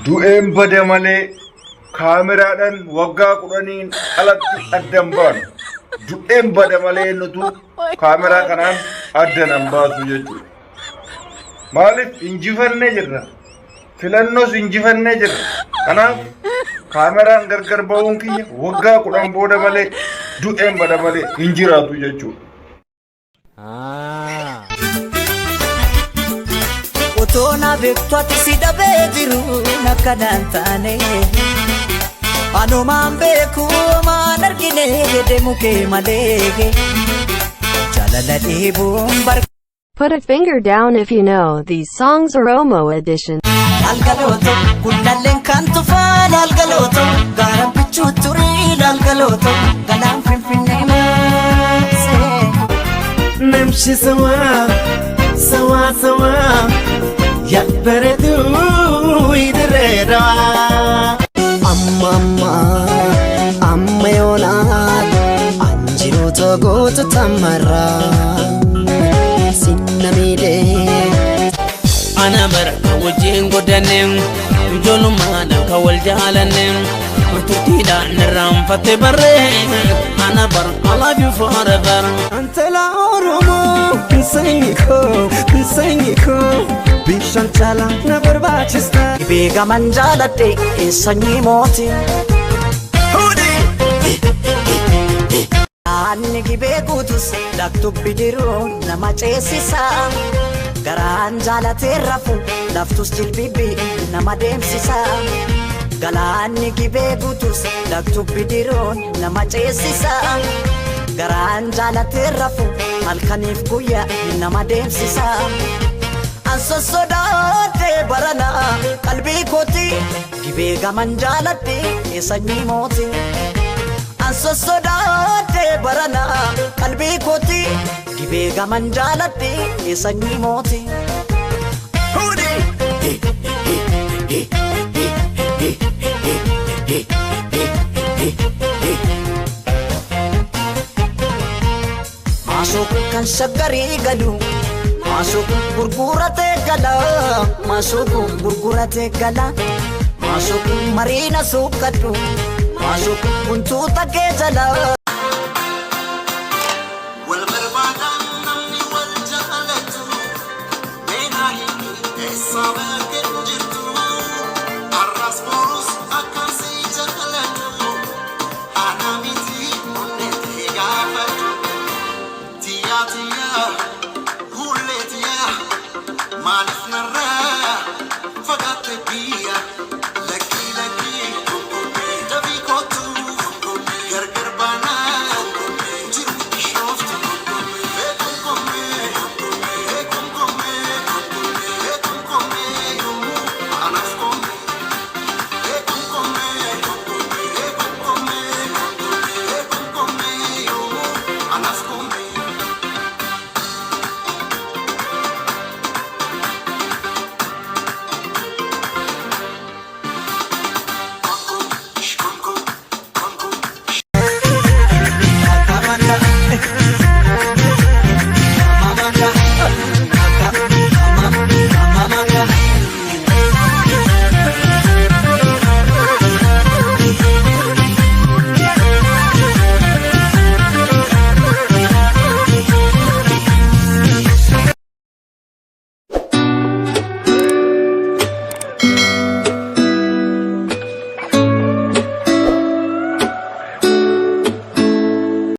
Du'een bada malee kaameraadhaan waggaa 10n alatti addan baanu. Du'een bada malee nutu kaameraa kanaan adda nan baasu jechuudha. Maaliif injifannee jirra. Filannoos injifannee jirra. Kanaaf kaameraan gargar ba'uun kiyya waggaa 10 booda malee du'een bada malee hin jiraatu jechuudha. Otoo na beektu ati si dhabee jiru akkanaan taane. Anumaan beeku maan argine deemu kee malee. Jaalala dheebuun bar. Put a finger down if you know these songs Oromo edition. Laalgalooto gullalleen kan tufaa laalgalooto gaara bichuu turii laalgalooto galaan finfinnee maasee. نمشي سوا سوا سوا يا بردو يدروا. Amma amma amma yoonaan anjiroota goota tamarraa sinna miidhee. Ana bara kan wajjin godhanne, ijoollummaadhaan kan wal jaalanne, turtiidhaan irraanfatte barree. Ana bara, I love you forever. Antala Oromoo, sanyi koo, sanyi koo, bishaan caalaa na barbaachista. Beekaman jaaladhe sanyii mootii. Aanni gibee guutus laktubbi jiru nama ceesisa. Garaan jaalatee rafu laftus jilbibbi nama deemsisa. Galaanni gibee guutus laktubbi jiru nama ceesisa. Garaan jaalatee rafu halkaniif guyyaa nama deemsisa. An sossodaadhe barana qalbii kooti gibee gaman jaaladhe sanyii mootii. An sossodaadhe barana qalbii kooti gibee gaman jaaladhe sanyii mootii. Maasooku kan shaggarii galu maasooku gurguratee gala maasooku gurguratee gala maasooku mariina suuqqadhu maasooku kuntuuta kee jala. Wal barbaadaan namni wal jaalatu meenaa himi eessa bakkeen jirtu har'as borus akkan si jaalatu ana miti onnee gaafadhu tiyyaa tiyyaa hullee tiyyaa maaliif narraa fagaatte biyya.